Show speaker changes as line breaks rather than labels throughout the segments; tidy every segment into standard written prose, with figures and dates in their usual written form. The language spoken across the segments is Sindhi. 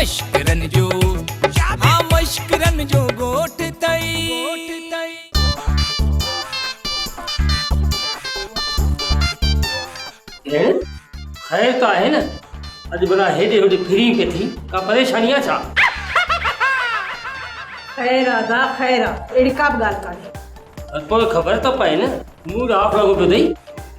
مشڪرن جو ها مشڪرن جو ڳوٺ اٿئي.
ڀيڻ، خير ته آهي نه؟ اڄ ڀلا هيڏي هوڏي ڦرين پئي ٿي، ڪا پريشاني آ ڇا؟
خير آ ادا خير آ، اهڙي ڪا به ڳالهه ڪانهي.
پر پوء خبر ته پئي نه، موڊ آف لڳو پيو اٿئي.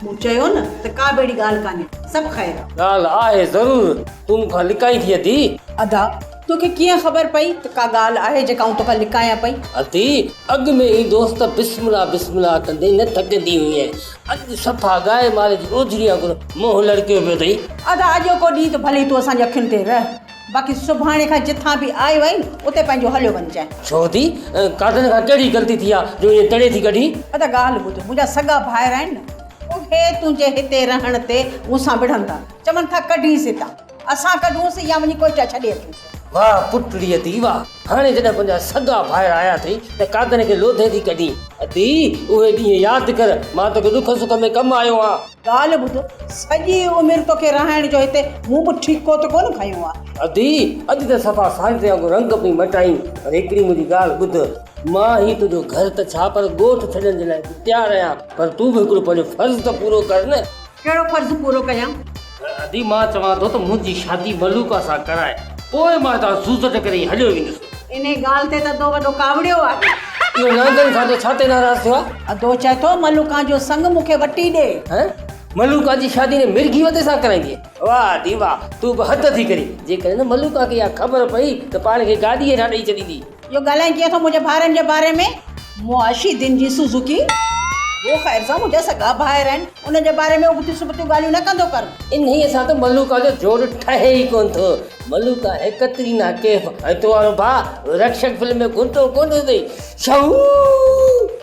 مون چيو نه ته ڪا به اهڙي ڳالهه ڪانهي، سڀ خير آ.
ڳالهه آهي ضرور، تون مون کان لڪائين ٿي ادي.
ادا، توکي ڪيئن خبر پئي ته ڪا ڳالهه آهي جيڪا آئون توکان لڪايان پئي؟
ادي، اڳ ۾ ايندو هوس ته بسم الله بسم الله ڪندي نه ٿڪندي هئين، اڄ صفا ڳائي ماري جي اوجهڙي وانگر منهن لڙڪيو پيو اٿئي.
ادا، اڄوڪو ڏينهن ته ڀلي تون اسان جي اکين تي رهه، باقي سڀاڻي کان جتان به آيو آهين، اتي پنهنجو هليو وڃجانء.
ڇو ادي، قادن کان ڪهڙي غلطي ٿي آ جو ائين تڙي ٿي ڪڍين؟
ادا ڳالهه ٻڌ، منهنجا سڳا ڀائر آهن نه، اهي تنهنجي هتي رهڻ تي مون سان وڙهن ٿا، چون ٿا ڪڍينس هتان، اسان ڪڍونس يا وڃي ڪوئٽا ڇڏي اچونس.
واهه پٽڙي ادي واهه، هاڻي جڏهن پنهنجا سڳا ڀائر آيا اٿئي ته قادن کي لوڌي ٿي ڪڍين. ادي، اهي ڏينهن ياد ڪر، مان توکي ڏک سک ۾ ڪم آيو آهيان.
ڳالهه ٻڌ، سڄي عمر توکي رهائڻ جو هتي مون به ٺيڪو ته ڪونه کنيو آهي.
ادي، اڄ ته صفا سانجهه وانگر رنگ پئي مٽائين، پر هڪڙي منهنجي ڳالهه ٻڌ، مان هي تنهنجو گهر ته ڇا پر ڳوٺ ڇڏڻ جي لاء به تيار آهيان، پر تون به هڪڙو پنهنجو فرض ته پورو ڪر نه.
ڪهڙو فرض پورو ڪيان؟
ادي، مان چوان ٿو ته منهنجي شادي ملوڪا سان ڪرائي، پوء مان هتان سوزٽ ڪري ئي هليو ويندس.
انهيء ڳالهه تي ته ادو وڏو ڪاوڙيو آهي.
اهو نانگن کان ته ڇا تي ناراض ٿيو آهي؟
ادو چئي ٿو ملوڪان جو سڱ مون کي وٽي ڏي.
هه؟ ملوڪا جي شادي نه مرگهي وتي سان ڪرائيندينء؟ واهه ادي واهه، تون به حد ٿي ڪرين. جيڪڏهن نه ملوڪا کي اها خبر پئي ته پاڻ کي گاڏيء هيٺان ڏئي ڇڏيندي.
اهو ڳالهائين ڪيئن ٿو منهنجي ڀائرن جي باري ۾؟ معاشي دن جي سوزوڪي. هو خير سان منهنجا سڳا ڀائر آهن، انهن جي باري ۾ ابتيون سبتيون ڳالهيون نه ڪندو ڪر.
انهيء سان ته ملوڪا جو جوڙ ٺهي ئي ڪونه ٿو. ملوڪا آهي ڪترينا ڪيف ۽ تو وارو ڀاء رڪشڪ فلم ۾ گهنٽو ڪونه اٿئي. شهو!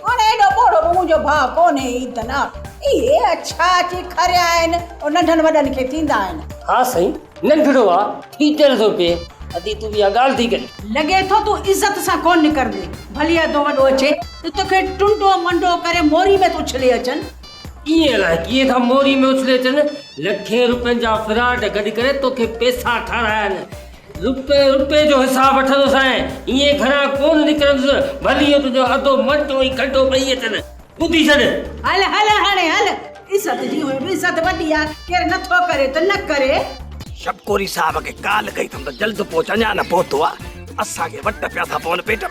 هاڻي ايڏو پوڙهو به منهنجو ڀاء ڪونهي عيدن آ. اهي اڇا اچي کريا آهن، ننڍن وڏن کي ٿيندا آهن.
ها سائين، ننڍڙو آ، ٿيٽر ٿو پئي. ادي تون به اها ڳالهه ٿي ڪرين.
لڳي ٿو تون عزت سان ڪونه نڪرندين. ڀلي ادو وڏو اچي ته توکي ٽنڊو منڊو ڪري موري ۾ ٿو اڇلي اچن.
ائين الائي ڪيئن ٿا موري ۾ اڇلي اچن. لکين روپين جا فراڊ گڏ ڪري توکي پئسا ٺارايا آهن. روپئي روپئي جو حساب وٺندوسانء. ائين گهران ڪونه نڪرندس. ڀلي اهو تنهنجو ادو منڊو ۽ کنڊو ٻئي اچن. ٻڌي ڇڏ.
هل هل هاڻي هل. عزت جي هونئن به عزت وڏي آ، ڪير نه ٿو ڪري ته نه ڪري.
شبڪوري صاحب کي ڪال ڪئي اٿم ته جلد پهچ اڃا نه پهتو آ اسان کي وٽ پيا ٿا پون پيٽ ۾.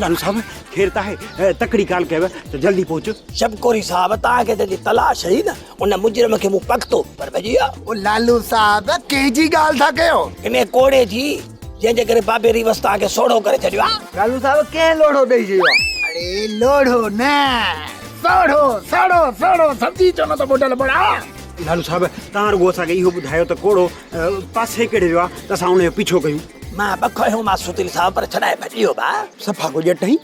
لالو صاحب خير ته آهي تڪڙي ڪال ڪيو ته جلدي پهچ.
شبڪوري صاحب توهان کي جنهن جي تلاش هئي نه ان مجرم کي مون پڪتو پر ڀڄي ويو.
او لالو صاحب ڪنهن جي ڳالهه ٿا ڪيو؟
انهي ڪوڙي جي جنهن جي ڪري بابي ريوس توهان کي سوڙهو ڪري ڇڏيو آ.
لالو صاحب ڪنهن لوڙهو ڏئي ڇڏيو آ؟ اڙي لوڙهو نه سوڙهو سوڙهو سوڙهو سمجهي چو نه ته ٻڍل ٻڙا.
لالو صاحب توهان رڳو اسان کي اهو ٻڌايو ته ڪوڙو پاسي ڪهڙي ويو آ ته اسان ان جو پيڇو ڪيون.
مان به کنيومانس ستلي صاحب پر ڇڏائي ڀڄي ويو ڀاء.
صفا ڪو ڄٽ آهين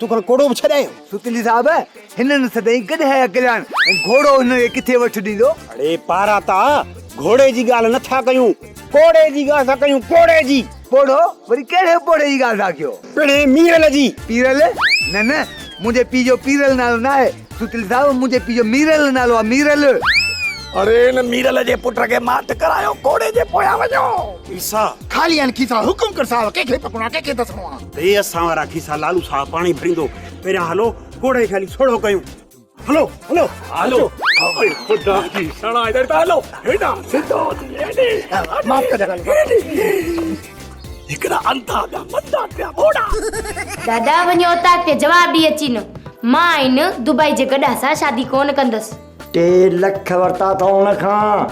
توکان ڪوڙو به ڇڏايو.
ستلي صاحب هنن سدائين گڏهه اڪليا آهن ۽ گهوڙو هنن کي ڪٿي وٺ ڏيندو.
اڙي پاراتا گهوڙي جي ڳالهه نه ٿا ڪيون ڪوڙي جي ڳالهه ٿا ڪيون ڪوڙي جي.
پوڙهو، وري ڪهڙي پوڙهي جي ڳالهه ٿا ڪيو؟
پڻهين ميرل جي.
پيرل، نه نه، منهنجي پيء جو پيرل نالو ناهي، ستلي صاحب، منهنجي پيء جو ميرل نالو آهي، ميرل.
اڙي ان ميرل جي پٽ کي ماٺ ڪرايو، ڪوڙي جي پويان وڃو.
کيسا.
خالي آهن کيسا، حڪم ڪر صاحب، ڪنهن کي پڪڙڻو آهي، ڪنهن کي دسڻو آهي.
هي اسان وارا کيسا لالو صاحب پاڻ ئي ڀريندو، پهريان هلو ڪوڙي کي هلي سوڙهو ڪيون. هلو هلو
هلو اي خدا جي سڻا ادھر ته هلو هيڏا سڌو ٿي هيڏي
معاف ڪجا
هڪڙا انڌا ٻيا مندا ٽيا ٻوڙا.
دادا وڃي اوطاق تي جواب ڏي اچين مان ان دبئي جي گڏهه سان شادي ڪونه ڪندس.
ٽي لک ورتا اٿئون ان کان.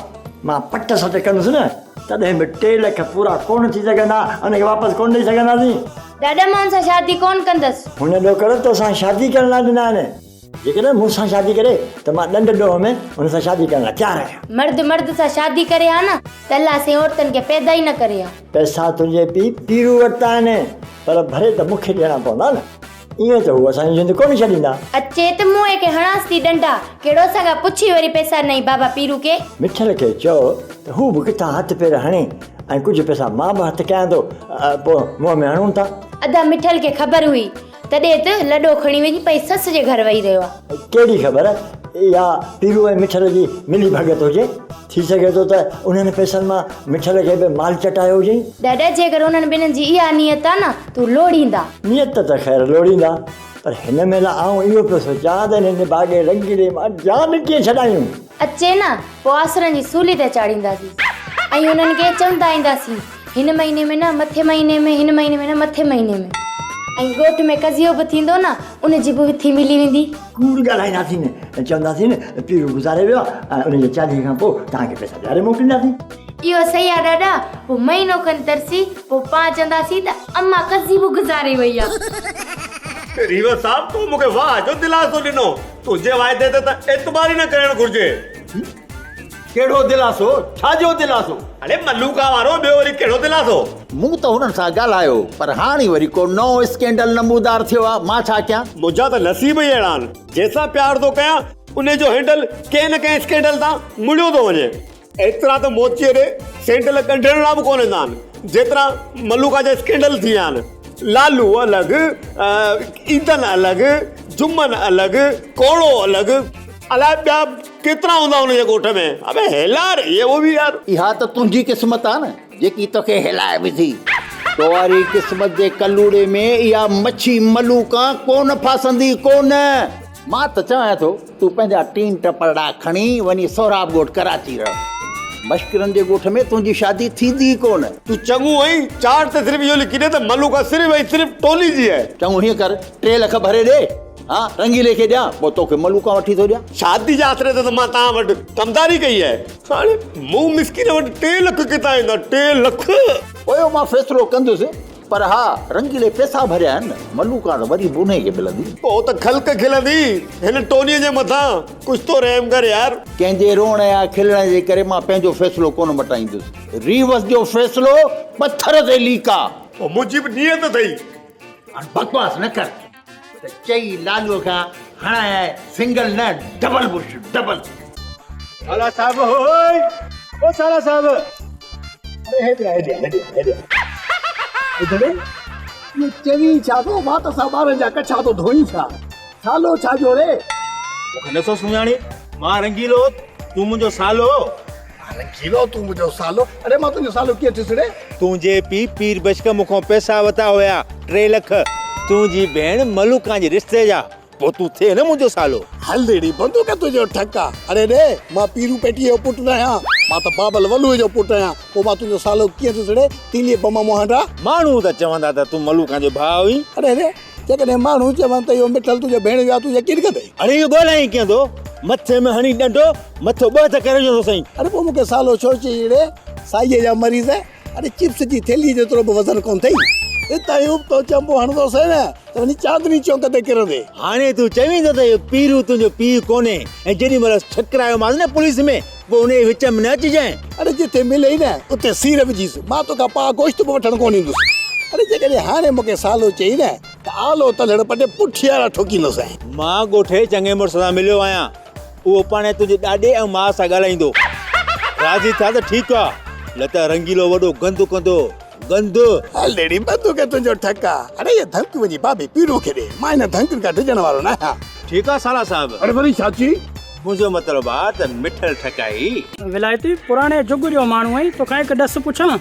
مان پٽ سٽ ڪندس نه تڏهن به ٽي لک پورا ڪونه ٿي سگهندا ان کي واپس ڪونه ڏئي سگهنداسين.
دادا مان ان سان شادي ڪونه ڪندس.
هن ڏوڪڙ توسان شادي ڪرڻ لاء ڏنا آهن. جيڪڏهن مون سان شادي ڪري ته مان ڏنڊ ڏوهه ۾ هن سان شادي ڪرڻ لاء تيار آهيان.
مرد مرد سان شادي ڪري ها نه ته الله سائين عورتن کي پيدا ئي نه ڪري ها.
پئسا تنهنجي پيء پيرو ورتا آهن پر ڀري ته مون کي ڏيڻا پوندا نه. ائين ته هو اسان جي جند ڪونه ڇڏيندا.
اچي ته مون کي هڻانس ٿي ڏنڊا. ڪهڙو اسان کان پڇي وري پئسا ڏنائين بابا پيرو کي.
مٺل کي چئو ته هو به ڪٿان هٿ پير هڻي ۽ ڪجهه پئسا مان به هٿ ڪيان ٿو پوء منهن ۾ هڻون ٿا.
ادا مٺل کي خبر هئي تڏهن ته لڏو کڻي وڃي پنهنجي سس جي گهر ويهي رهيو آ.
ڪهڙي خبر اها پيرو ۽ مٺل جي ملي ڀڳت هجي. ٿي سگهي ٿو ته انهن پئسن مان مٺل کي به مال چٽايو هجئين.
ڏاڏا جيڪر انهن ٻنهن جي اها نيت آ نه ته هو لوڙيندا.
نيت ته خير لوڙيندا پر هن مهل آئون اهو پيو سوچيان ته هن نڀاڳي رنگيلي مان جان ڪيئن ڇڏايون.
اچي نه پوء آسرن جي سولي تي چاڙهينداسين ۽ انهن کي چوندا اينداسين هن مهيني ۾ نه مٿي مهيني ۾ هن مهيني ۾ نه مٿي مهيني ۾. ۽ ڳوٺ ۾ قضيو به ٿيندو نه ان جي به وٿي ملي ويندي.
ڪوڙ ڳالهائينداسين ۽ چونداسين ته پيرو گذاري ويو آهي ۽ ان جي چاليهي کان پوء توهان کي پئسا ڏياري موڪلينداسين.
اهو صحيح آهي ڏاڏا، پوء مهينو کن ترسي پوء پاڻ چونداسين ته امان قضيو به گذاري وئي آهي.
ريور صاحب تو مون کي واهه جو دلاسو ڏنو، تنهنجي واعدي تي ته اعتبار ئي نه ڪرڻ گهرجي.
ڪهڙو دلاسو؟ ڇا جو دلاسو؟
اڙي ملوڪا وارو ٻيو وري ڪهڙو دلاسو؟
مون ته هنن سان ڳالهايو پر هاڻي وري ڪو نئون اسڪينڊل نمودار ٿيو آ، مان ڇا ڪيان؟
منهنجا ته نصيب ئي اهڙا آهن، جنهن سان پيار ٿو ڪيان انهي جو هينڊل ڪنهن نه ڪنهن اسڪينڊل تان مڙيو ٿو وڃي. ايترا ته موچيء ڏي سينڊل ڳنڍڻ لاء به ڪونه ايندا آهن، جيترا ملوڪا جا اسڪينڊل ٿي ويا آهن. لالو الڳ، عيدن الڳ، جمن الڳ، ڪوڙو الڳ. الائي ٻيا ڪيترا هوندا ان جي ڳوٺ ۾. ابي هيلا رهي هي به يار.
اها ته تنهنجي قسمت آ نه جيڪي توکي هيلائي وڌي. تو واري قسمت جي ڪلوڙي ۾ اها مڇي ملوڪان ڪونه ڦاسندي ڪونه. مان ته چوان ٿو تون پنهنجا ٽين ٽپرڙا کڻي وڃي سهراب ڳوٺ ڪراچي رهه. مشڪرن جي ڳوٺ ۾ تنهنجي شادي ٿيندي ئي ڪونه.
تون چڱو آهين، چارٽ تي صرف اهو لکي ڏي ته ملوڪان صرف ۽ صرف ٽولي جي آهي.
چڱو هيئن ڪر 3 لک ڀري ڏي. ها رنگيلي کي ڏيان پوء توکي ملوڪان وٺي ٿو ڏيان.
شادي جي آسري تي ته مان توهان وٽ ڪمداري ڪئي آهي. هاڻي مون مسڪين وٽ 3 لک ڪٿان ايندا؟ 3 لک!
پوء اهو مان فيصلو ڪندس پر ها رنگيلي پئسا ڀريا آهن نه ملوڪان ته وري به انهي کي ملندي.
پوء ته خلق کلندي هن ٽونيء جي مٿان. ڪجهه ٿو رحم ڪر يار.
ڪنهن جي روئڻ يا کلڻ جي ڪري مان پنهنجو فيصلو ڪونه مٽائيندس. ريوس جو فيصلو پٿر تي ليڪ آ.
پوء منهنجي به نيت اٿئي.
هاڻ بڪواس نه ڪر. ته چئي لالوء کان هڻايانء سنگل نه ڊبل بش ڊبل.
سالا صاحب هوئي او سالا صاحب. اڙي هيڏي آ هيڏي آ هيڏي آ هيڏي آ.
ٻڌڙي اهو چوين ڇا ٿو وات سان ٻارن جا ڪڇا ٿو ڌوئين ڇا سالو ڇا جو ڙي.
مونکي نه ٿو سڃاڻين مان رنگيلو تون منهنجو سالو.
مان رنگيلو تون منهنجو سالو اڙي مان تنهنجو سالو ڪيئن ٿيس ڙي.
تنهنجي پيء پير بشڪ مون کان پئسا ورتا هيا 3 لک تنهنجي ڀيڻ ملوڪان جي رشتي جا پوء تون ٿئي نه منهنجو سالو.
هل ڙي بندوق تنهنجو ٺڪ آ. اڙي ڙي مان پيرو پيٽيء جو پٽ نه آهيان مان ته بابل ولوء جو پٽ آهيان پوء مان تنهنجو سالو ڪيئن ٿيس ڙي تيليء بم مهانڊا.
ماڻهو ته چوندا ته تون ملوڪان جو ڀاء آهين.
اڙي ڙي جيڪڏهن ماڻهو چون ته اهو مٺل تنهنجو ڀيڻويو آهي تون يقين ڪندين؟
اڙي اهو ڳالهائين ڪيئن ٿو؟ مٿي ۾ هڻي ڏنڊو مٿو ٻه هٿ ڪري وجهندو سائين.
اڙي پوء مون کي سالو ڇو چئين ڙي سائيء جا مريض اڙي چپس جي ٿيلهيء جيترو به وزن ڪونه اٿئي. اتان ئي ابتو چنبو هڻندوسين نه ته وڃي چاندني چونڪ تي ڪرندي.
هاڻي تون چوين ٿو ته اهو پيرو تنهنجو پيء ڪونهي ۽ جيڏي مهل ڇڪرايومانس نه پوليس ۾ پوء انهيء وچ ۾ نه اچجانء.
اڙي جتي ملئي نه اتي سير وجهيس، مان توکان پاء گوشت به وٺڻ ڪونه ايندس. اڙي جيڪڏهن هاڻي مون کي سالو چئين نه ته آلو تلهڙ پٽي پٺيارا ٺوڪيندوسانء.
مان ڳوٺ جي چڱي مڙس سان مليو آهيان، اهو پاڻهي تنهنجي ڏاڏي ۽ ماء سان ڳالهائيندو. راضي ٿيا ته ٺيڪ آ، نه ته رنگيلو وڏو گند ڪندو، گند.
هل ڙي بندوق تنهنجو ٺڪ آ. اڙي اهي ڌمڪيون وڃي بابي پيرو کي ڏي، مان انهن ڌمڪين کان ڊڄڻ وارو ناهيان.
ٺيڪ آ سالا صاحب.
اڙي وري ڇا چئي؟
منهنجو مطلب آ ته مٺل ٺڪائي.
ولايتي، پراڻي جڳ جو ماڻهو آهين، توکان هڪ ڏس پڇان؟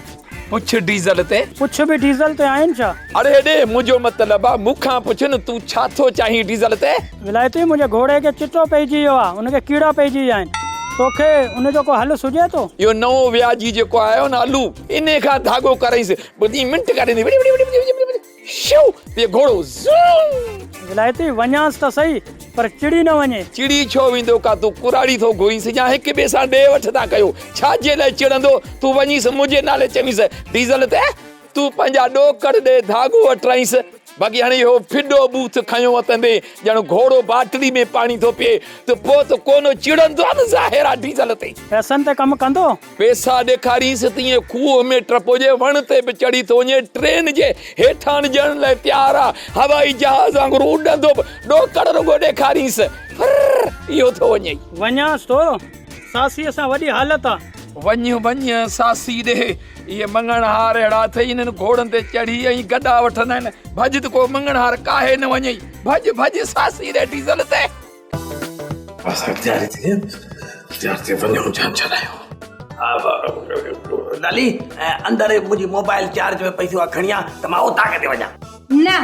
پڇ ڊيزل تي.
پڇ به ڊيزل تي آهن ڇا؟
اڙي هيڏي، منهنجو مطلب آ مون کان پڇ نه تون ڇا ٿو چاهين ڊيزل تي؟
ولايتي، منهنجي گهوڙي کي چٽو پئجي ويو آ، ان کي ڪيڙا پئجي ويا آهن، توکي ان جو ڪو حل سجهي ٿو؟
اهو نئون وياجي جيڪو آيو نه الو، انهي کان ڌاڳو ڪرائينس، ٻڌين منٽ ڪاٽيندي وڙي وڙي وڙي وڙي وڙي. شو! هيء گهوڙو زوم!
ولايتي، وڃانس ته سهي، پر چڙي نه وڃي.
چڙي ڇو ويندو؟ ڪا تون ڪراڙي ٿو گهرينس يا هڪ ٻئي سان ڏي وٺ ٿا ڪيو؟ ڇا جي لاء چڙندو؟ تون وڃيس منهنجي نالي چوينس، ڊيزل تي تون پنهنجا ڏوڪڙ ڏي ڌاڳو وٺرائينس. باقي هاڻي اهو ڦڏو ٻوٿ کنيو وتندي ڄڻ گهوڙو باٽلي ۾ پاڻي ٿو پيئي ته پوء ته ڪونه چڙندو آ نه ظاهر آ ڊيزل تي.
پئسن تي ڪم ڪندو؟
پيسا ڏيکارينس تيئن کوهه ۾ ٽپو جي وڻ تي به چڙهي ٿو وڃي، ٽرين جي هيٺان ڄڻ لاء تيار آ، هوائي جهاز وانگر اڏندو به ڏوڪڙ رڳو ڏيکارينس، ڦرر اهو ٿو وڃئي.
وڃانس ٿو، ساسيء سان وڏي حالت آ.
وڃ وڃ ساسي ڏي، اهي مڱڻهار اهڙا اٿئي، انهن گهوڙن تي چڙهي ۽ گڏا وٺندا آهن، ڀڄ ته ڪو مڱڻهار ڪاهي نه وڃئي، ڀڄ ڀڄ ساسي ڏي ڊيزل تي.
بس اختياري ٿي، اختيار ٿي وڃون جان ڇڏايو. لالي اندر منهنجي موبائل چارج ۾ پئي ٿيو آ کڻي آ ته مان اوطاق تي وڃان.
نه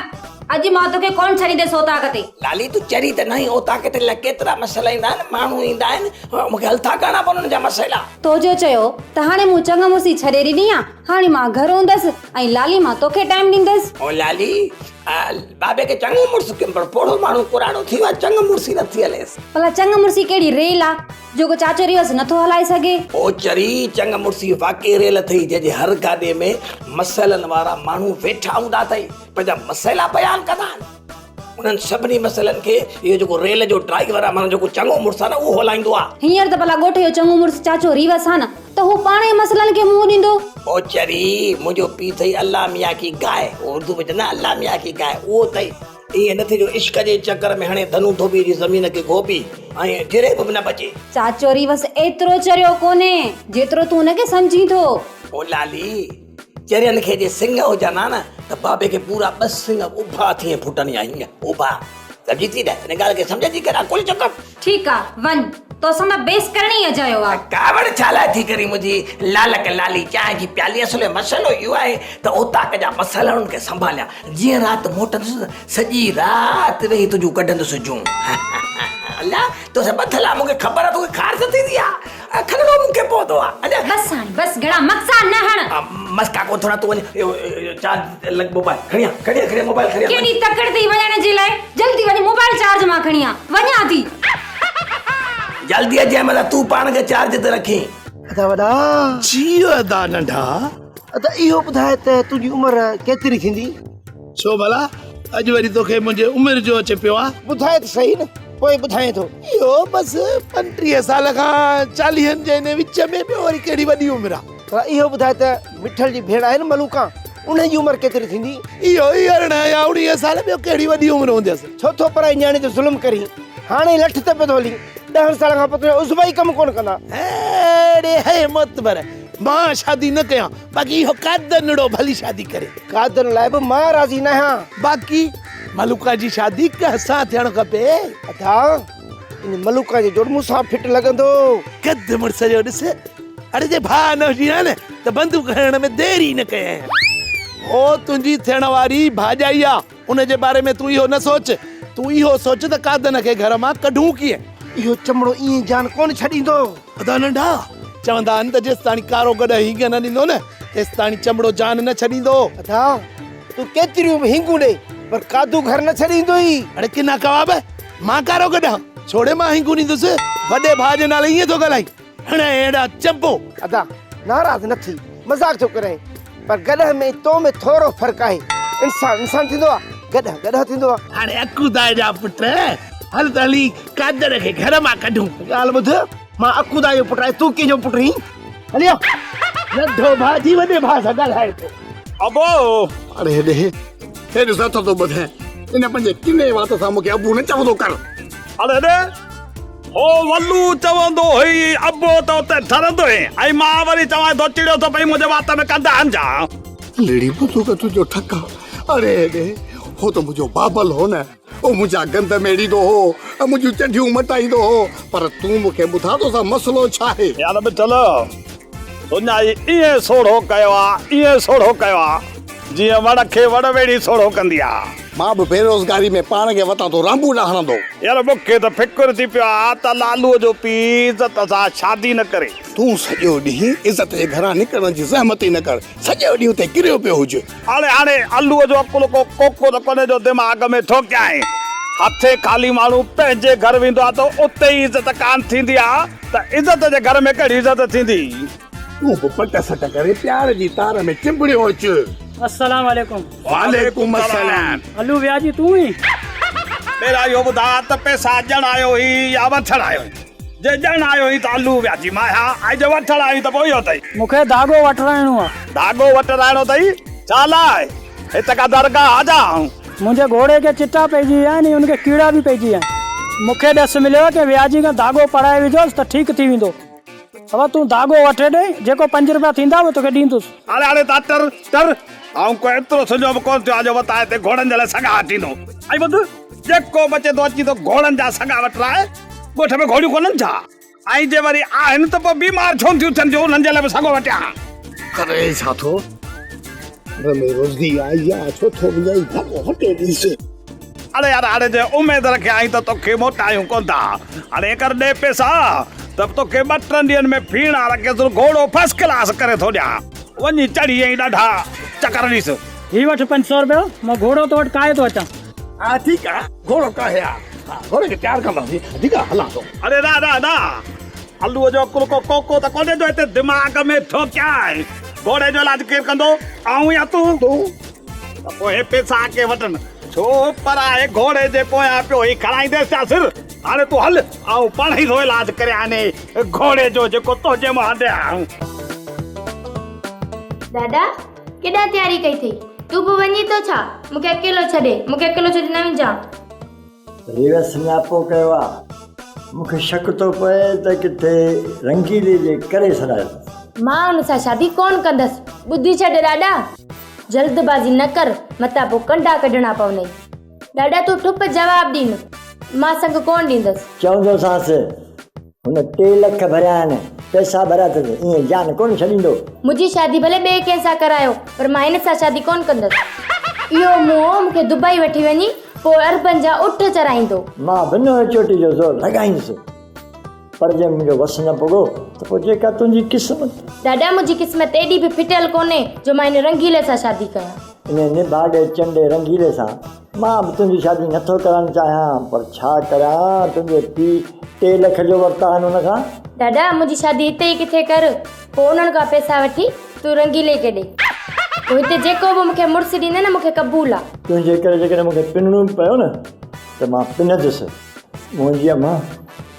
اڄ مان توکي ڪونه ڇڏينديس اوطاق تي.
لالي تون چري ته ناهين اوطاق تي الائي ڪيترا مسئلا ايندا آهن ماڻهو ايندا آهن مون کي حل ٿا ڪرڻا پون انهن جا مسئلا.
تو جو چيو ته هاڻي مون چڱ مڙسي ڇڏي ڏني آ هاڻي مان گهر هوندس ۽ لالي مان توکي ٽائيم ڏيندس.
او لالي بابي کي چڱو مڙس ڪيم پر پوڙهو ماڻهو ڪراڙو ٿي ويو آ چڱ مڙسي نٿي هليس.
ڀلا چڱ مڙسي ڪهڙي ريل آ جو ڪو چاچو ريوس نٿو هلائي سگهي.
او چري، چڱ مڙسي واقعي ريل اٿئي جنهن جي هر گاڏي ۾ مسئلن وارا ماڻهو ويٺا هوندا اٿئي، پنهنجا مسئلا بيان ڪندا آهن. انهن سڀني مسئلن کي اهو جيڪو ريل جو ڊرائيور آهي معنيٰ جيڪو چڱو مڙس آهي نه اهو هلائيندو آهي.
هينئر ته ڀلا ڳوٺ جو چڱو مڙس چاچو ريوس آهي نه ته هو پاڻ ئي مسئلن کي منهن ڏيندو.
او چري، منهنجو پيء اٿئي الله ميان ڪي گاء، اردو ۾ چوندا آهن الله ميان ڪي گاء، اهو اٿئي. ائين نه ٿئي جو عشق جي چڪر ۾ هڻي ڌنو ڌوٻيء جي زمين کي گهوٻي ۽ جري به نه بچي.
چاچو ريوس ايترو چريو ڪونهي، جيترو تون هن کي سمجهين ٿو.
او لالي، چرين کي جي سڱ هجن ها نه ته بابي کي پورا ٻه سڱ اڀا ٿي ڦٽن يا هيئن اڀا. سمجهين ٿي نه؟ ان ڳالهه کي سمجهڻ جي ڪر عقل جو ڪم.
ٺيڪ آ، وڃ. توسان ته بحث ڪرڻ ئي اجايو آ.
ڪاوڙ ڇا لاء ٿي ڪرين منهنجي لالڪ لالي چانهه جي پيالي اصل ۾ مسئلو اهو آهي ته اوطاق جا مسئلا انهن کي سنڀاليان جيئن رات موٽندس نه سڄي رات ويهي تنهنجون ڪڍندس جون الله توسان ٻڌل آ مون کي خبر آ توکي خارش ٿيندي آ کلڻو مون کي پوندو آ اڃا
بس هاڻي بس گهڻا مڪسا نه هڻ.
مسڪا ڪو ٿورا تون وڃ چارج لڳ موبائل کڻي آ کڻي آ کڻي آ موبائل کڻي آ.
ڪيڏي تڪڙ اٿئي وڃڻ جي لاء جلدي وڃ موبائل چارج مان کڻي آ وڃان ٿي.
جلدي اچجانء متان تون پاڻ کي چارج تي رکين.
ادا وڏا.
جيء ادا ننڍا.
ادا اهو ٻڌاء ته تنهنجي عمر ڪيتري ٿيندي؟
ڇو ڀلا اڄ وري توکي منهنجي عمر جو اچي پيو آ؟
ٻڌاء ته سهي نه پوء ٻڌايان ٿو.
اهو بس 35 سال کان چاليهن جي انهي وچ ۾ ٻيو وري ڪهڙي وڏي عمر آ.
ڀلا اهو ٻڌاء ته مٺل جي ڀيڻ آهي نه ملوڪان انهي جي عمر ڪيتري ٿيندي؟
اهو ئي 18 يا 19 سال ٻيو ڪهڙي وڏي عمر هونديس.
ڇو ٿو پرائي نياڻي تي ظلم ڪرين؟ هاڻي لٺ تي پيو ٿو هلين، ڏهن سالن کان پوء تنهنجا عضوا ئي ڪم ڪونه ڪندا.
اڙي هي معتبر، مان شادي نه ڪيان، باقي اهو قادنڙو ڀلي شادي ڪري.
قادن لاء به مان راضي ناهيان.
باقي ملوڪا جي شادي ڪنهن سان ٿيڻ کپي؟
ادا، ان ملوڪا جو جوڙ مون سان فٽ لڳندو.
قد مڙس جو ڏس، اڙي جي ڀاء نه هجي ها نه ته بندوق هڻڻ ۾ دير ئي نه ڪيائين ها. هو تنهنجي ٿيڻ واري ڀاڄائي آ. ان جي باري ۾ تون اهو نه سوچ، تون اهو سوچ ته قادن کي گهر مان ڪڍون ڪيئن؟
اهو چمڙو ائين جان ڪونه ڇڏيندو.
ادا ننڍا، چوندا آهن ته جيستاڻي ڪارو گڏهه هينگ نه ڏيندو نه، تيستاڻي چمڙو جان نه ڇڏيندو.
ادا، تون ڪيتريون به هينگون ڏي، پر قادو گهر نه ڇڏيندو ئي.
اڙي ڪنا ڪواب، مان ڪارو گڏهه آن، ڇوڙي مان هينگون ڏيندس؟ وڏي ڀاء جي نالي ائين ٿو ڳالهائين؟ هڻ اهڙا چنبو.
ادا ناراض نه ٿي مذاق ٿو ڪرين پر گڏهه ۾ تو ۾ ٿورو فرق آهي انسان انسان ٿيندو آ گڏهه گڏهه ٿيندو آ.
هاڻي اڪودائي جا پٽ هل ته هلي قادر کي گهر مان ڪڍون.
ڳالهه ٻڌ مان اڪودائي جو پٽ آهيان تون ڪنهن جو پٽ آهين هلي آ.
ننڍو ڀاء ٿي وڏي ڀاء سان ڳالهائي ٿو.
ابو.
اڙي هيڏي هي ڏس هٿ ٿو ٻڌين ان پنهنجي ڪني وات سان مون کي ابو نه چوندو ڪر.
اڙي هيڏي هو ولو چوندو هئي، ابو ته اتي ٺرندو هئين ۽ مان وري چوانء ٿو چڙيو ٿو پئين منهنجي وات ۾ ڪنڌ هنجان.
لڙي بندوق تنهنجو ٺڪ آ. اڙي هيڏي، هو ته منهنجو بابل هو نه. هو منهنجا گند ميڙيندو هو ۽ منهنجون چڍيون مٽائيندو هو. پر تون مون کي ٻڌاء تو سان مسئلو ڇا آهي؟
يار مٺل، سڃائي ائين سوڙهو ڪيو آ، ائين سوڙهو ڪيو آ، جيئن وڻ کي وڙ ويڙهي سوڙهو ڪندي آ.
مان به بيروزگاري ۾ پاڻ کي وتان ٿو رانبو نه هڻندو.
يار مون کي ته فڪر ٿي پيو آ ته لالوء جو پيء عزت سان شادي نه ڪري.
تون سڄو ڏينهن عزت جي گهران نڪرڻ جي زحمت ئي نه ڪر، سڄو ڏينهن اتي ڪريو پيو هج.
هاڻي هاڻي الوء جو عقل ڪو ڪوڪو ته ڪونهي جو دماغ ۾ ٺوڪيائين. هٿين خالي ماڻهو پنهنجي گهر ويندو آ ته اتي ئي عزت ڪانه ٿيندي آ ته عزت جي گهر ۾ ڪهڙي عزت ٿيندي.
تون به پٽ سٽ ڪري پيار جي تار ۾ چنبڙيو اچ.
السلام عليڪم.
وعليڪم السلام.
الو وياجي تون ئي.
پهريان اهو ٻڌاء ته پئسا ڏيڻ آيو هئين يا وٺڻ آيو هئين؟ جي ڏيڻ آيو هئين ته الو وياجي مان آهيان ۽ جي وٺڻ آيو هئين ته پوء اهو اٿئي.
مون کي ڌاڳو وٺرائڻو آ.
ڌاڳو وٺرائڻو اٿئي؟ ڇا لاء؟ هت ڪا درگاهه آ ڇا؟
منهنجي گهوڙي کي چٽا پئجي ويا آهن ۽ ان کي ڪيڙا به پئجي ويا آهن. مون کي ڏس مليو آهي ڪنهن وياجي کان ڌاڳو پڙائي وجهوس ته ٺيڪ ٿي ويندو. بابا تون ڌاڳو وٺي ڏي، جيڪو پنج روپيا ٿيندا اهي توکي ڏيندس.
هاڻي هاڻي تان ٽر، ٽر. آئون ڪو ايترو سڃو به ڪونه ٿيو آهيان جو وتان هتي گهوڙن جي لاء سڳا هٽيندو. ۽ ٻڌ، جيڪو به اچي ٿو اچي ٿو گهوڙن جا سڳا وٺرائي. ڳوٺ ۾ گهوڙيون ڪونهن ڇا؟
۽ جي وري آهن ته پوء بيمار ڇو ٿيون ٿين جو انهن جي لاء به سڳو وٽيان.
ڪري ڇا ٿو؟ گهر ۾ روزي آئي آ، ڇو ٿو وڃائين ڌاڳو وٽي ڏيس.
اڙي يار هاڻي جي اميد رکي آئين ته توکي موٽايون ڪونه ٿا. هاڻي هيڪر ڏي پئسا ته توکي ٻه ٽن ڏينهن ۾ ڦيڻا رکيس گهوڙو فرسٽ ڪلاس ڪري ٿو ڏيان. وڃي چڙهي ۽ ڏاڍا چڪر ڏيس.
هي وٺ 500 رپيا، مان گهوڙو تو وٽ ڪاهي ٿو اچان.
ها ٺيڪ آ، گهوڙو ڪاهي آ. ها گهوڙي کي تيار ڪنداسين. ٺيڪ آ هلان ٿو.
اڙي نه نه نه الوء جو عقل ڪو ڪوڪو ته ڪونهي جو هتي دماغ ۾ ٺوڪيائين. گهوڙي جو علاج ڪير ڪندو؟ آئون يا تون؟
تون.
ته پوء هي پئسا ڪي وٺن. ڇو پرائي گهوڙي جي پويان پيو هي کڻائينديس ڇا سر؟ هاڻي تون هل، آئون پاڻ ئي ٿو علاج ڪريان انهي گهوڙي جو جيڪو تنهنجي منهن ڏيان.
ڏاڏا، ڪيڏانهن تياري ڪئي اٿئي؟ تون به وڃين ٿو ڇا؟ مون کي اڪيلو ڇڏي، مون کي اڪيلو ڇڏي نه وڃجان.
ريوس سڃاپو ڪيو آ. مون کي شڪ ٿو پئي ته ڪٿي رنگيلي جي ڪري سڏايو اٿس.
مان ان سان شادي ڪونه ڪندس. ٻڌي ڇڏ ڏاڏا. جلد بازي نه ڪر، متان پوء ڪنڊا ڪڍڻا پونئي. ڏاڏا تون ٺپ جواب ڏين، مان سڱ ڪونه ڏيندس.
چوندوسانس، هن ٽي لک ڀريا آهن، پئسا ڀريا اٿس، ائين جان ڪونه ڇڏيندو.
منهنجي شادي ڀلي ٻئي ڪنهن سان ڪرايو، پر مان هن سان شادي ڪونه ڪندس. اهو منهن مون کي دبئي وٺي وڃي، پوء عربن جا اٺ چرائيندو.
مان به نوهه چوٽي جو زور لڳائيندس، پر جي منهنجو وس نه پڳو ته پوء جيڪا تنهنجي قسمت.
ڏاڏا منهنجي قسمت ايڏي به ڦٽيل ڪونهي جو مان هن رنگيلي سان شادي ڪيان.
انهيء نڀاڳي چنڊي رنگيلي سان مان به تنهنجي شادي نٿو ڪرائڻ چاهيان، پر ڇا ڪريان، تنهنجي پيء ٽي لک جو ورتا آهن ان کان.
ڏاڏا منهنجي شادي هتي ئي ڪٿي ڪر، پوء انهن کان پئسا وٺي تون رنگيلي کي ڏي. پوء هتي جيڪو به مون کي مڙس ڏيندين نه مون کي قبول آ.
تنهنجي ڪري جيڪڏهن مون کي پنڻو به پيو نه ته مان پنندس. منهنجي امان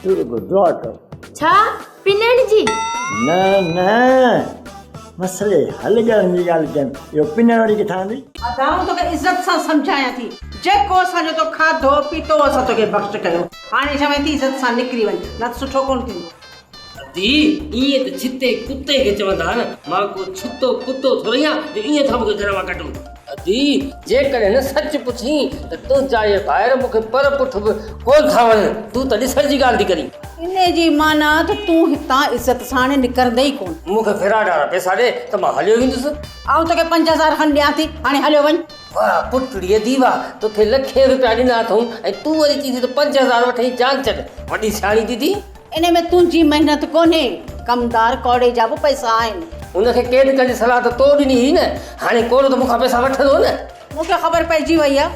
تون رڳو دعا ڪر.
ڇا؟ پنڻ جي؟
نه نه مسئلي حل ڪرڻ جي ڳالهه ڪيم، اهو پنڻ وري ڪٿان آندئي؟
ادا آئون توکي عزت سان سمجهايان ٿي، جيڪو اسان جو تو کاڌو پيتو اسان توکي بخش ڪيو، هاڻي چوين ٿي عزت سان نڪري وڃ، نه ته سٺو ڪونه ٿيندو.
ادي ائين ته ڇتي ڪتي کي چوندا نه، مان ڪو ڇتو ڪتو ٿورئي آهيان جو ائين ٿا مون کي گهر مان ڪڍو. ادي جيڪڏهن نه سچ پڇين ته تنهنجا اهي ڀائر مون کي پر پٺ به ڪونه ٿا وڻن، تون ته ڏسڻ جي ڳالهه ٿي ڪرين.
انهيء جي معنيٰ ته تون هتان عزت سان هاڻي نڪرندين ئي ڪونه.
مون کي فراڊ وارا پئسا ڏي ته مان هليو ويندس.
آئون توکي 5000 کن ڏيان ٿي، هاڻي هليو وڃ.
واهه پٽڙي ادي واهه، توکي لکين روپيا ڏنا اٿئون ۽ تون وري چئين ٿي ته 5000 وٺ ۽ جان ڇڏ. وڏي سياڻي ٿي ٿين.
انهيء ۾ تنهنجي محنت ڪونهي، ڪمدار ڪوڙي جا به پئسا آهن.
ان کي قيد ڪرڻ جي صلاح ته تو ڏني هئي نه، هاڻي ڪوڙو ته مون کان پئسا وٺندو نه.
مون کي خبر پئجي وئي آهي،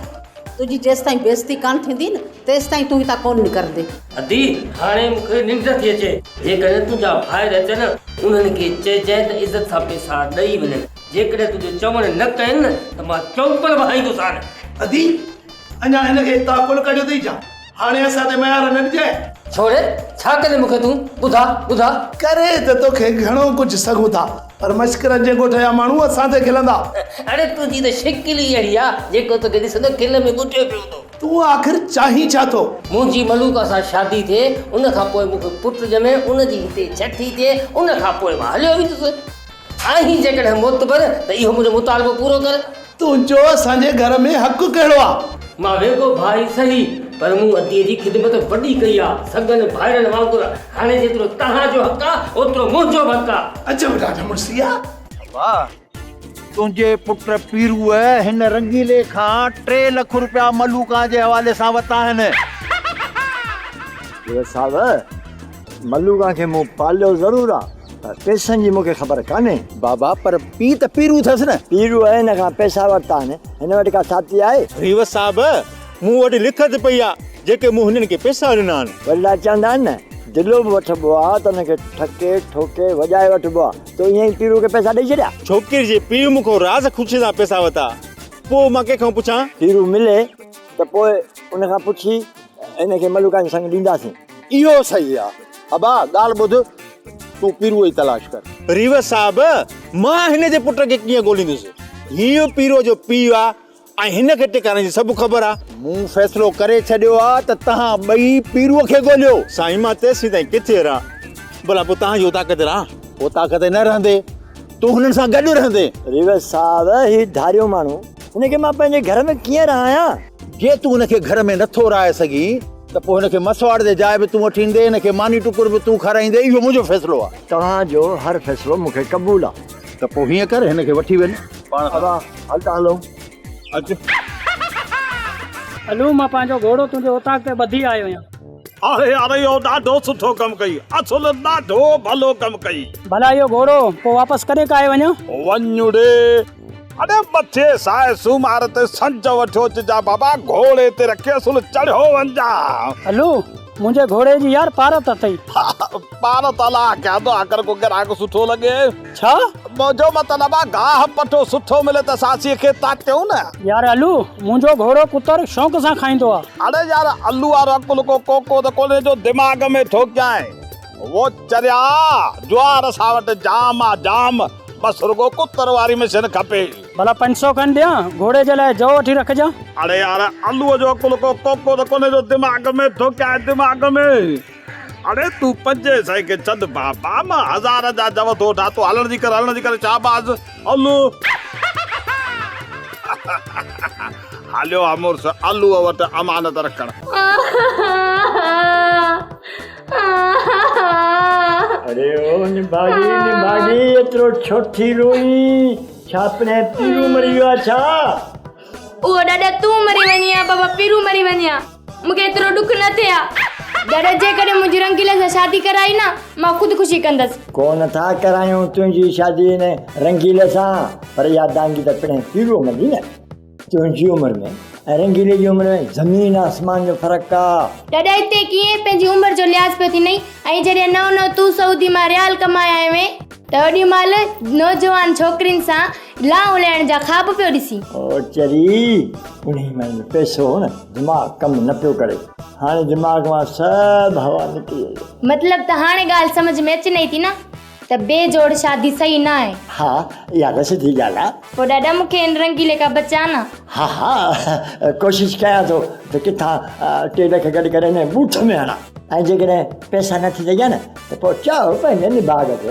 تنهنجي جيستائين بيعزتي ڪانه ٿيندي نه، تيستائين تون هتان ڪونه نڪرندين.
ادي، هاڻي مون کي ننڊ ٿي اچي. جيڪڏهن تنهنجا ڀائر اچن، انهن کي چئجانء ته عزت سان پئسا ڏئي وڃن. جيڪڏهن تنهنجو چوڻ نه ڪين نه ته مان چونپل به هڻيندوسان.
ادي، اڃا هن کي هتان ڪونه ڪڍيو اٿئي ڇا؟ هاڻي اسان تي ميار نه ڏجانء.
ڇوڙي، ڇا ڪندين مون کي تون؟ ٻڌاء، ٻڌاء.
ڪري ته توکي گهڻو ڪجهه سگهون ٿا، پر مشڪرن جي ڳوٺ جا ماڻهو اسان تي کلندا.
اڙي تنهنجي ته شڪل ئي اهڙي آ، جيڪو توکي ڏسندو کل ۾ ٻٽيو پيو هوندو.
تون آخر چاهين ڇا ٿو؟
منهنجي ملوڪا سان شادي ٿئي، ان کان پوء مون کي پٽ ڄمي، ان جي هتي ڇٺي ٿئي، ان کان پوء مان هليو ويندس. آهين جيڪڏهن معتبر ته اهو منهنجو مطالبو پورو ڪر.
تنهنجو اسان جي گهر ۾ حق ڪهڙو آ؟
مان ويڳو ڀاء ئي سهي، پر مون اديء جي خدمت وڏي ڪئي آ، سڳن ڀائرن وانگر. هاڻي جيترو توهان جو حق آ، اوترو منهنجو به حق آ.
عجب ڏاڍ مڙسي آ.
ابا، تنهنجي پٽ پيروء هن رنگيلي کان ٽي لک روپيا ملوڪان جي حوالي سان ورتا آهن.
پير صاحب، ملوڪان کي مون پاليو ضرور آ، پر پئسن جي مون کي خبر ڪانهي.
بابا، پر پيء ته پيرو اٿس نه.
پيروء هن کان پئسا ورتا آهن، هن وٽ ڪا ڇاتي آهي؟
ريوس صاحب، مون وٽ لکت پئي آ، جيڪي مون هنن کي پئسا ڏنا آهن.
وڏڙا چوندا آهن نه، دلو به وٺبو آ ته ان کي ٺڪي ٺوڪي وڄائي وٺبو آ. تو ائين ئي پيروء کي پئسا ڏئي ڇڏيا؟
ڇوڪري جي پيء مون کان راز خوشيء سان پئسا ورتا، پوء مان ڪنهن کان پڇان؟
پيرو ملي ته پوء ان کان پڇي هن کي ملوڪان جو سڱ ڏينداسين.
اهو صحيح آ. ابا ڳالهه ٻڌ، تون پيروء جي تلاش ڪر.
ريوس صاحب، مان هن جي پٽ کي ڪيئن ڳوليندس؟ هيء پيروء جو پيء آ ۽ هن کي ٽڪاڻي جي سڀ خبر آ.
مون فيصلو ڪري ڇڏيو آ ته توهان ٻئي پيروء کي ڳوليو.
سائين مان تيسين تائين ڪٿي رهان؟ ڀلا پوء توهان جي اوطاق تي رهان؟
اوطاق تي نه رهندي، تون هنن سان گڏ رهندين.
ريوس صاحب، هي ڌاريو ماڻهو، هن کي مان پنهنجي گهر ۾ ڪيئن رهايان؟
جي تون هن کي گهر ۾ نٿو رهائي سگهين ته. ته پوء هن کي مسواڙ تي جاء به تون وٺي ايندين، هن کي ماني ٽڪر به تون کارائيندين، اهو منهنجو فيصلو آهي.
توهان جو هر فيصلو مون کي قبول آ.
ته پوء هيئن ڪر، هن کي وٺي وڃ پاڻ سان.
ابا، هل ته هلون.
اچ.
الو، مان پنهنجو گهوڙو تنهنجي اوطاق تي ٻڌي آيو آهيان.
اڙي اڙي اهو ڏاڍو سٺو ڪم ڪئي، اصل ڏاڍو ڀلو ڪم ڪئي.
ڀلا اهو گهوڙو پوء واپس ڪڏهن ڪاهي وڃان؟
وڃ ڙي، اڙي مٿي سائي سومار تي سنج وٺيو اچجان بابا، گهوڙي تي رکي اصل چڙهيو وڃجان.
الو، منهنجي گهوڙي جي يار پارت اٿئي.
پارت الاء ڪيان ٿو، آخر ڪو گراهڪ سٺو لڳي.
ڇا؟
منهنجو مطلب آ گاهه پٺو سٺو ملي ته ساسيء کي تاتيون نه.
يار الو، منهنجو گهوڙو ڪتر شوق سان کائيندو آ.
اڙي يار الو وارو عقل ڪو ڪوڪو ته ڪونهي جو دماغ ۾ ٺوڪيائين. وو چريا، جوار اسان وٽ جام آ جام، بس رڳو ڪتر واري مشين کپي.
ڀلا 500 کن ڏيان، گهوڙي جي لاء جو وٺي رکجان.
اڙي يار الوء جو عقل ڪو ڪوڪو ته ڪونهي جو دماغ ۾ ٺوڪيائين دماغ ۾. اڙي تون پنجين سئين کي ڇڏ بابا مان هزار جا جو ٿو وٺان تون هلڻ جي ڪر هلڻ جي ڪر شاباس الو هليو آ مڙس الوء وٽ امانت رکڻ.
اڙي او نڀاڳي نڀاڳي ايترو ڇو ٿي روئين ڇا پڻهين پيرو مري ويو آ ڇا؟
اهو ڏاڏا تون مري وڃين ها بابا پيرو مري وڃي ها مون کي ايترو ڏک نه ٿئي ها. ڏاڏا جيڪڏهن منهنجي رنگيلي سان شادي ڪرائي نه مان خودڪشي ڪندس.
ڪونه ٿا ڪرايون تنهنجي شادي هن رنگيلي سان پر اها دانگي ته پڻهين پيرو مندي نه. تنهنجي عمر ۾ ۽ رنگيلي جي عمر ۾ زمين آسمان جو فرق آ.
ڏاڏا هتي ڪيئن پنهنجي عمر جو لحاظ پيو ٿينئي ۽ جڏهن نئون نئون تون سعودي مان ريال ڪمائي آيو هئين ته اوڏي مهل نوجوان ڇوڪرين سان لانئون لهڻ جا خواب پيو ڏسين.
او چري، انهي مهل ۾ پئسو هو نه، دماغ ڪم نه پيو ڪري. هاڻي دماغ مان سڀ هوا نڪري وئي.
مطلب ته هاڻي ڳالهه سمجهه ۾ اچنئي ٿي نه ته بي جوڙ شادي صحيح نه آهي.
ها، اها ته سڌي ڳالهه آ.
پوء ڏاڏا مون کي هن رنگيلي کان بچاء نه.
ها ها، ڪوشش ڪيان ٿو ته ڪٿان 3 لک گڏ ڪري هن ٻوٿ ۾ هڻان. ۽ جيڪڏهن پئسا نه ٿي سگهيا نه ته پوء چئو پنهنجي نڀاڳ کي.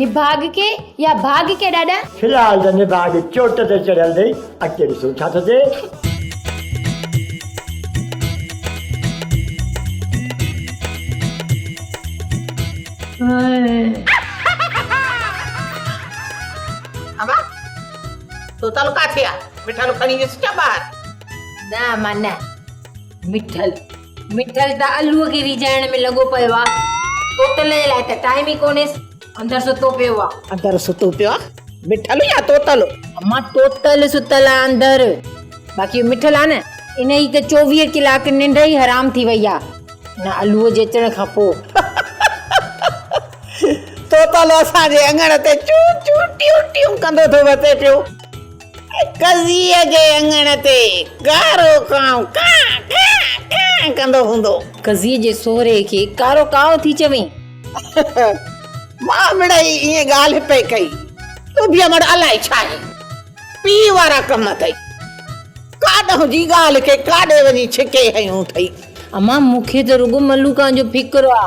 نڀاڳ کي يا ڀاڳ کي ڏاڏا؟
في الحال ته نڀاڳ چوٽ تي چڙهيل اٿئي، اڳتي ڏسون ڇا ٿو ٿئي.
اما، توتالو ڪاٿي آ؟ مٺل کڻي ويس ڇا ٻاهر؟
نه اما نه، مٺل مٺل ته الوء کي ريجهائڻ ۾ لڳو پيو آ. توتل جي لاء ته ٽائيم ئي ڪونهيس. اندر ستو پيو آ.
اندر ستو پيو آ؟ مٺل يا توتل؟
امان توتل ستل آ اندر. باقي اهو مٺل آ نه ان جي ته 24 ڪلاڪ ننڊ ئي حرام ٿي وئي آ. ان الوء جي اچڻ کان پوء.
توتل اسان جي اڱڻ تي چون چون ٽيون ٽيون ڪندو ٿو وتي پيو. ۽ قضيء جي اڱڻ تي ڪارو ڪانء ڪان ڪان ڪان ڪندو هوندو.
قضيء جي سهري کي ڪارو ڪانء ٿي چوين؟
مان مڙئي ائين ڳالهه پئي ڪئي. تون به امڙ الائي ڇاهي. پيء وارا ڪم اٿئي. ڪاڏهن جي ڳالهه کي ڪاڏي وڃي ڇڪي هنيو اٿئي.
امان مون کي ته رڳو ملوڪان جو فڪر آ.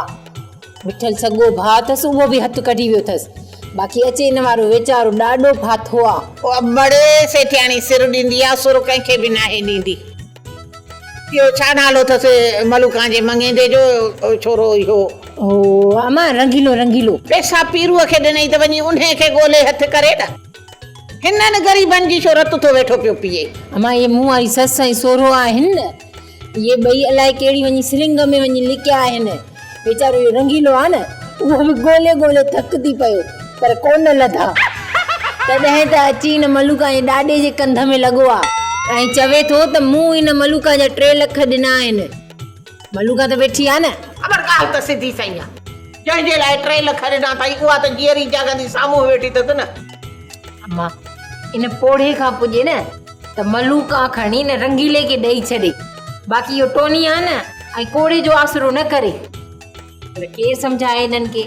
مٺل سڳو ڀاء اٿس اهو به هٿ ڪڍي ويو اٿس. باقي اچي ان وارو ويچارو ڏاڍو ڦاٿو آ.
او امڙي سيٺياڻي سر ڏيندي آ سر ڪنهن کي به ناهي ڏيندي. اهو ڇا نالو اٿس ملوڪان جي مڱيندي جو ڇورو اهو.
او امان رنگيلو رنگيلو.
پئسا پيروء کي ڏنئي ته وڃي انهيء کي ڳولي هٿ ڪري نه. هنن غريبن جي ڇو رت ٿو ويٺو پيو پيئي.
امان اهي مون واري سس ۽ سهرو آهن نه. اهي ٻئي الائي ڪهڙي وڃي سرنگ ۾ وڃي لڪيا آهن. ويچارو اهو رنگيلو آ نه، اهو به ڳولي ڳولي ٿڪ ٿي پيو، پر ڪونه لڌا. تڏهن ته اچي هن ملوڪان جي ڏاڏي جي ڪنڌ ۾ لڳو آ ۽ چوي ٿو ته مون هن ملوڪان جا 3 لک ڏنا آهن. ملوڪان ته ويٺي آ نه.
امڙ ڳالهه ته سڌي سئين آ. جنهن جي لاء 3 لک ڏنا اٿائين، اها ته جيئري جاڳندي سامهون ويٺي اٿس نه.
اما، ان پوڙهي کان پڄي نه ته ملوڪان کڻي ان رنگيلي کي ڏئي ڇڏي. باقي اهو ٽوني آ نه ۽ ڪوڙي جو آسرو نه ڪري. پر ڪير سمجهائي هنن کي.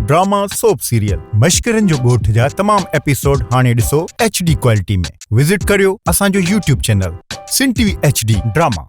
ڊراما سوپ سيريل مشڪرن جو ڳوٺ جا تمام ايپيسوڊ هاڻي ڏسو ايڇ ڊي ڪوالٽي ۾ وزٽ ڪريو اسان جو YouTube channel Sindh T V H D drama.